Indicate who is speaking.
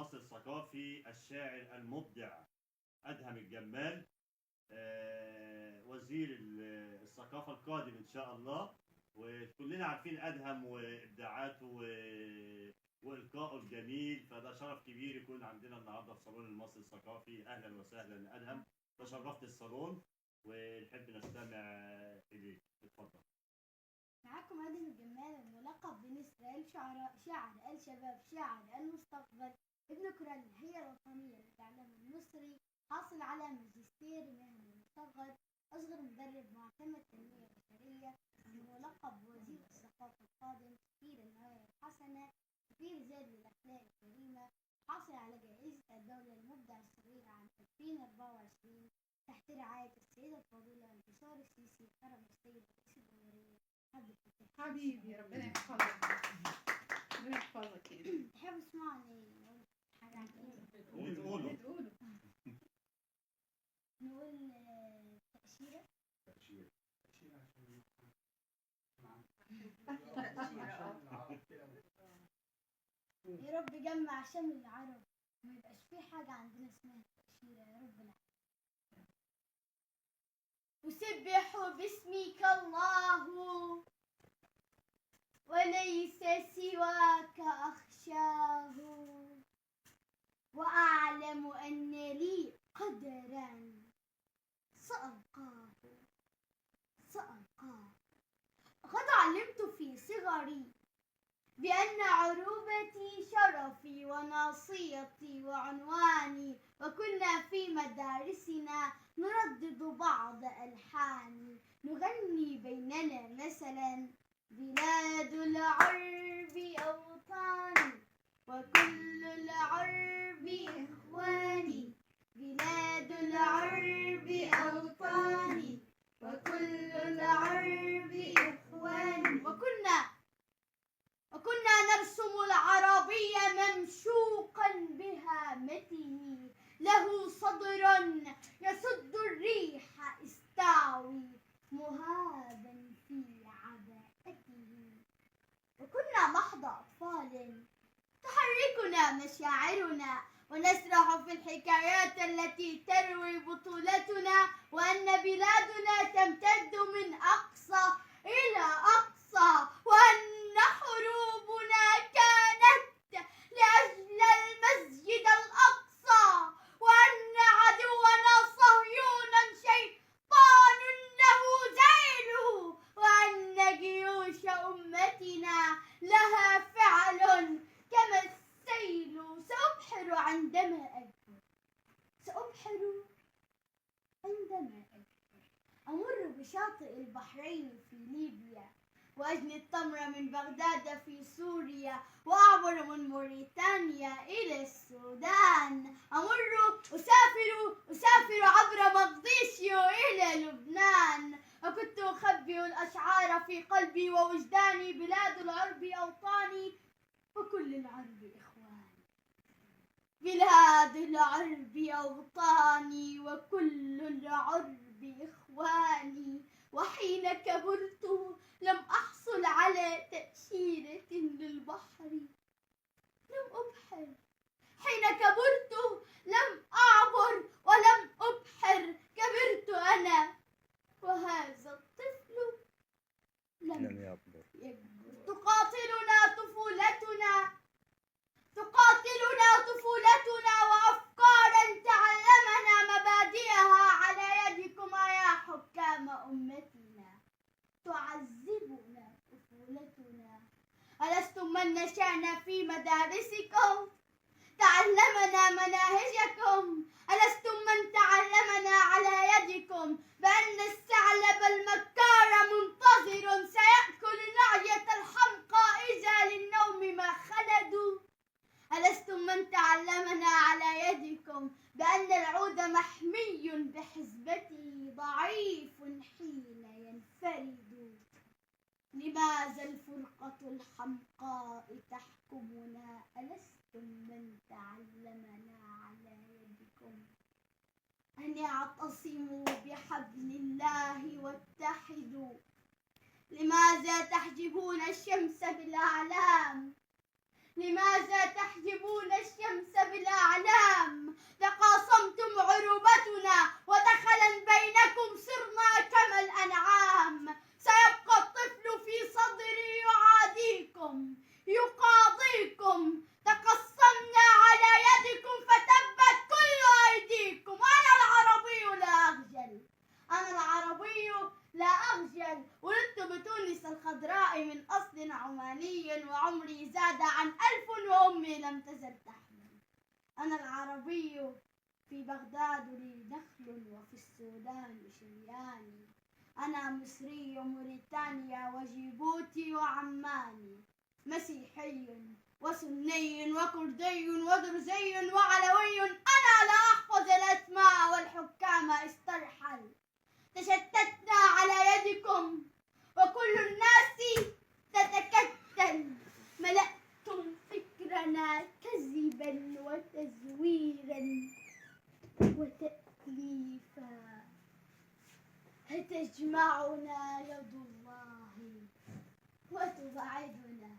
Speaker 1: المصري الثقافي الشاعر المبدع أدهم الجمال، وزير الثقافة القادم إن شاء الله. وكلنا عارفين أدهم وإبداعاته وإلقائه الجميل، فده شرف كبير يكون عندنا النهارده في صالون المصري الثقافي. أهلا وسهلا أدهم، تشرفت الصالون ونحب نستمع إليك. اتفضل.
Speaker 2: معاكم أدهم الجمال، الملقب بنسر الشعراء، شاعر الشباب، شاعر المستقبل، ابن كرة الهيئة الوطنية للإعلام المصري، حاصل على ماجستير مهني مصغر، أصغر مدرب معتمد تنمية بشرية، الملقب بوزير الثقافة القادم، سفير النوايا الحسنة، سفير زاد للأخلاق الكريمة، حاصل على جائزة الدولة المبدع الصغير عام 2024 تحت رعاية السيدة الفاضلة انتصار السيسي، كرم السيد رئيس الجمهورية.
Speaker 3: حبيبي ربنا يحفظك، ربنا يحفظك.
Speaker 2: تحب تسمعني نقول حاجة عن
Speaker 1: اللي تقوله.
Speaker 2: نقول تأشيرة. يا رب جمع شمل العرب، ما يبقاش في حاجة عندنا اسمها تأشيرة يا رب العالمين. أسبح باسمك الله وليس سواك أخشاه، وأعلم أن لي قدرا سألقاه. قد علمت في صغري بأن عروبتي شرفي وناصيتي وعنواني، وكنا في مدارسنا نردد بعض ألحاني، نغني بيننا مثلا: بلاد العرب أوطاني وكل العرب إخواني، بلاد العرب أوطاني وكل العرب إخواني. وكنا نرسم العربية ممشوقا بهامته، له صدر يسد الريح استعوي مهابا في عباءته. وكنا محض أطفال تحركنا مشاعرنا ونسرح في الحكايات التي تروي بطولتنا، وأن بلادنا تمتد من أقصى إلى أقصى، وأن حروبنا كانت لأجل المسجد الأقصى، وأن عدونا صهيون شيطان له ذيل، وأن جيوش أمتنا لها فعل كما السيل. سأبحر عندما أكبر، أمر بشاطئ البحرين في ليبيا، وأجني التمر من بغداد في سوريا، وأعبر من موريتانيا إلى السودان، أسافر عبر مقديشيو إلى لبنان، وكنت أخبئ الأشعار في قلبي ووجداني: بلاد العرب أوطاني وكل العرب إخواني، بلاد العرب أوطاني وكل العرب إخواني. وحين كبرت لم أحصل على تأشيرة للبحر، لم أبحر. حين كبرت لم أعبر ولم أبحر، كبرت أنا وهذا الطفل لم يكبر. تقاتلنا وأفكارا تعلمنا مبادئها على يدكم يا حكام أمتنا، تعذبنا طفولتنا. ألستم من نشأنا في مدارسكم؟ تعلمنا مناهجكم. ألستم من تعلمنا على يدكم بأن الثعلب المكار منتظر سيأكل النعجة الحمقى إذا للنوم ما خلدوا؟ ألستم من تعلمنا على يدكم بأن العود محمي بحزبته ضعيف حين ينفرد؟ لماذا الفرقة الحمقاء تحكمنا؟ ألستم من تعلمنا على يدكم أن اعتصموا بحبل الله واتحدوا؟ لماذا تحجبون الشمس بالأعلام؟ لماذا تحجبون الشمس بالأعلام عن 1000 وأمي لم تزل تحمل. أنا العربي في بغداد لي دخل وفي السودان شرياني. أنا مصري موريتانيا وجيبوتي وعماني. مسيحي وسني وكردي ودرزي وعلوي. أنا لا أحفظ الأسماء والحكام استرحل. تشتتنا على يدكم وكل الناس تتكتل. ملأتم فكرنا كذبا وتزويرا وتأليفا. تجمعنا يد الله وتبعدنا